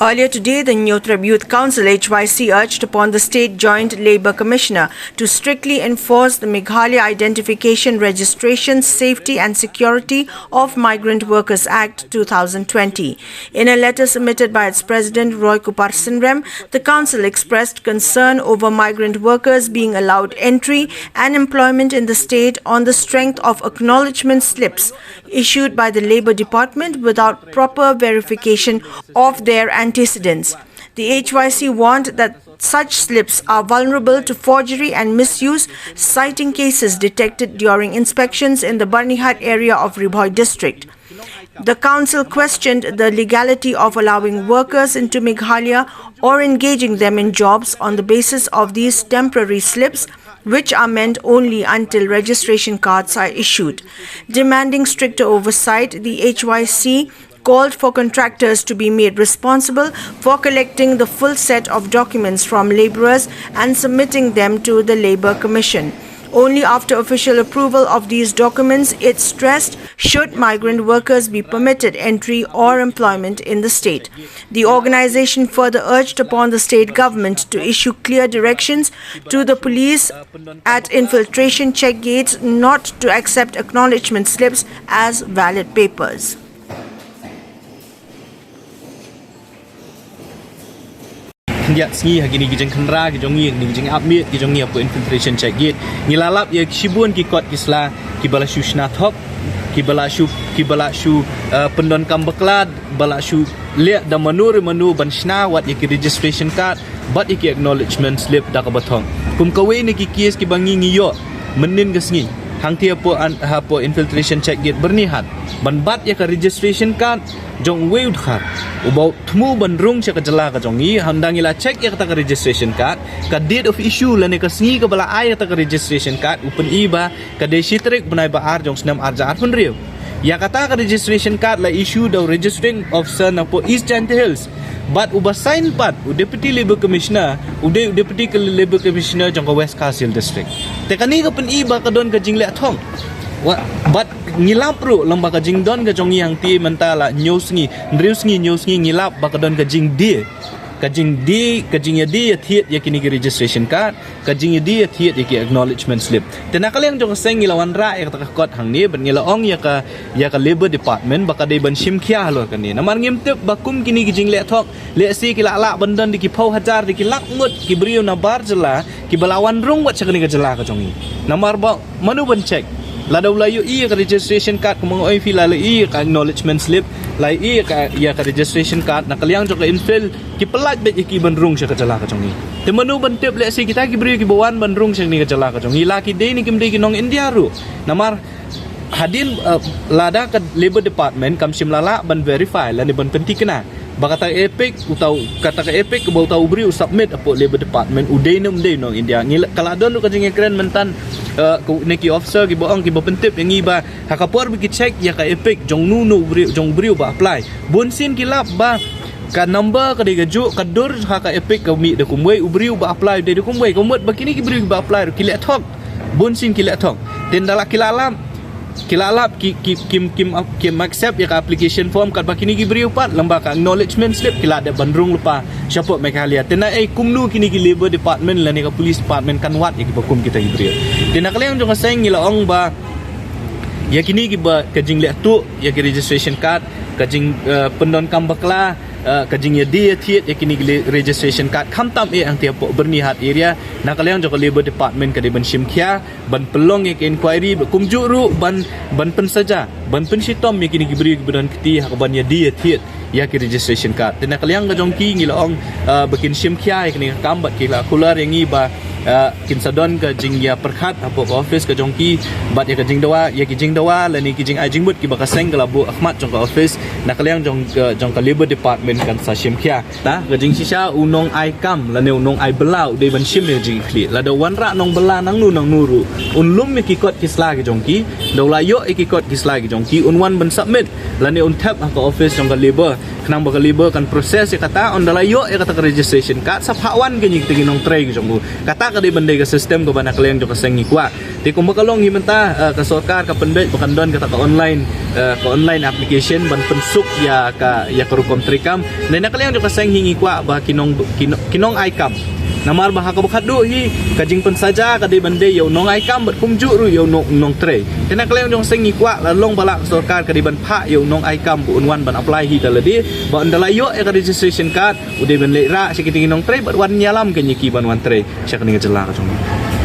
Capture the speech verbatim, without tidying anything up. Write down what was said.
Earlier today, the Hynñiewtrep Youth Council, H Y C, urged upon the State Joint Labour Commissioner to strictly enforce the Meghalaya Identification, Registration, Safety and Security of Migrant Workers Act two thousand twenty. In a letter submitted by its president, Roy Kupar Synrem, the council expressed concern over migrant workers being allowed entry and employment in the state on the strength of acknowledgement slips issued by the Labour Department without proper verification of their antecedents. The H Y C warned that such slips are vulnerable to forgery and misuse, citing cases detected during inspections in the Byrnihat area of Ri Bhoi district. The council questioned the legality of allowing workers into Meghalaya or engaging them in jobs on the basis of these temporary slips, which are meant only until registration cards are issued. Demanding stricter oversight, the H Y C called for contractors to be made responsible for collecting the full set of documents from labourers and submitting them to the Labour Commission. Only after official approval of these documents, it stressed, should migrant workers be permitted entry or employment in the state. The organisation further urged upon the state government to issue clear directions to the police at infiltration check gates not to accept acknowledgement slips as valid papers. Khyndiat sngi ha kine ki jingkhynra ki jong ngi, kine ki jingap miet ki jong ngi hapoh infiltration check gate, ngi la lap ïa shibun ki kot ki sla kiba la shu shna thok, kiba la shu, kiba la shu, eh, pyndonkam bakla, ba la shu leh da mano re mano ban shna wat ïa ki registration card bad ïa ki acknowledgement slip da kaba thong. Kum kawei na ki case kiba ngi ngi ïoh mynnin ka sngi hangtei hapoh an-, hapoh infiltration check gate Byrnihat, ban bat ïa ka registration card jong uwei u dkhar uba u thmu ban rung sha ka jylla ka jong ngi. Hynda ngi la check ïa kata ka registration card, ka date of issue lane ka sngi kaba la ai ïa kata ka registration card u pyni ba ka dei shi tarik bnai ba ar jong snem ar hajar arphew hynriew. Ïa kata ka registration card la issue da u registering officer napoh East Jaintia Hills, bad uba sign pat u Deputy Labour Commissioner, u dei u Deputy Labour Commissioner jong ka West Khasi Hills District. Te kane ka pyni ba ka don ka jingleh thong. Wa, bad ngi lap ruh lem ba ka jingdon ka jong ngi hangtei mynta la hynñiew sngi, hynriew sngi, hynñiew sngi ngi lap ba ka don ka jingdie, ka jingdie, ka jingïadie ïathied ïa kine ki registration card, ka jingïadie ïathied ïa ki acknowledgement slip. Te na ka liang jong ka seng ngi la wanrah ïa kata ka kot hangne bad ngi la ong ïa ka, ïa ka Labour Department ba ka dei ban shim khia halor kane. Namar ngim tip ba kum kine ki jingleh thok, lehse ki la lah ban don da ki phew hajar, da ki lak ngut ki briew na bar jylla kiba la wan rung wat sha kane ka jylla ka jong ngi. Namar ba mano ban check? Lada u la ïohi ïa ka registration card, kumba nga ong ïa phi, la ïohi ïa ka acknowledgement slip, la ïohi ïa ka, ïa ka registration card na ka liang jong ka infil, ki pyllait beit ïa ki ban rung sha ka jylla ka jong ngi. Te mano ban tip lehse kita ki briew kiba wan ban rung sha kane ka jylla ka jong ngi la ki dei ne kim dei ki nong India ruh. Namar hadien, eh, lada ka Labour Department kam shym la lah ban verify lane ban pynthikna ba kata ka EPIC, uta u, kata ka EPIC kaba uta u briew u submit hapoh Labour Department u dei ne um dei u nong India. Ngi la, ka la don ruh ka jingïakren mynta, eh, na ki officer kiba ong, kiba pyntip ïa ngi ba ha ka por ba ki check ïa ka EPIC jong uno uno u briew, jong u briew ba apply, bun sien ki lap ba ka number ka dei kajuh, ka dur ha ka EPIC ka mih da kumwei, u briew ba apply u dei da kumwei. Ka mut ba kine ki briew kiba apply ruh ki leh thok. Bun sien ki leh thok. Te ynda la ki la lap, ki la lap, ki, ki, kim, kim, kim accept ïa ka application form katba kine ki briew pat, lem ba ka acknowledgement slip ki la dep ban rung lypa shapoh Meghalaya. Te na ei kumno kine ki Labour Department lane ka Police Department kan wad ïa kiba kum kita ki briew? Te na ka liang jong ka seng ngi la ong ba ïa kine kiba, ka jingleh tuh ïa ki registration card, ka jing, eh, pyndonkam bakla, eh, ka jingïadie ïathied ïa kine ki le-, registration card, khamtam eh hangtei hapoh Byrnihat area, na ka liang jong ka Labour Department ka dei ban shim khia, ban pynlong ïa ka inquiry, ba kumjuh ruh ban, ban pynsaja, ban pynshitom ïa kine ki briew kiba don kti ha kaban ïadie ïathied ïa ki registration card. Te na ka liang ka jong ki ngi la ong, eh, ba kin shim khia ïa kane ka kam bad ki la kular ïa ngi ba, eh, kin sa don ka jingïapyrkhat hapoh ka office ka jong ki bad ïa ka jingdawa, ïa ki jingdawa lane ki jingai jingmut kiba ka seng ka la buh ha khmat jong ka office, na ka liang jong ka, jong ka Labour Department kan sa shim khia. Ta ka jingshisha u nongai kam lane u nongai bylla u dei ban shim ïa ka jingkhlieh. Lada u wanrah nongbylla nangno nangno ruh, un lum ïa ki kot ki sla ki jong ki, Da u la ïoh ïa ki kot ki sla ki jong ki, un wan ban submit lane un thep ha ka office jong ka labour. Khnang ba ka labour kan process ïa kata, ynda la ïoh ïa kata ka registration card, sa phah wan kine kita ki nongtrei ki jong u. Kata ka dei ban dei ka system kaba na ka liang jong ka seng ngi kwah. Te kumba ka long hi mynta, eh, ka sorkar ka pynbeit ba kan don kata ka online, eh, ka online application ban pynsuk ïa ka, ïa ka rukom treikam. Te na ka liang jong ka seng hi ngi kwah ba ki nong, ki nong, ki nong ai kam. Namar ba ha kaba khatduh hi, ka jingpynsaja ka dei ban dei ïa u nong ai kam bad kumjuh ruh ïa u nong, nongtrei. Te na ka liang jong ka seng ngi kwah, la long ba lah ka sorkar ka dei ban phah ïa u nong ai kam ba un wan ban apply hi da lade, ba ynda la ïoh ïa ka registration card, u dei ban leit rah sha kita ki nongtrei bad wan ïalam kane ki ban wan trei sha kane ka jylla ka jong ngi.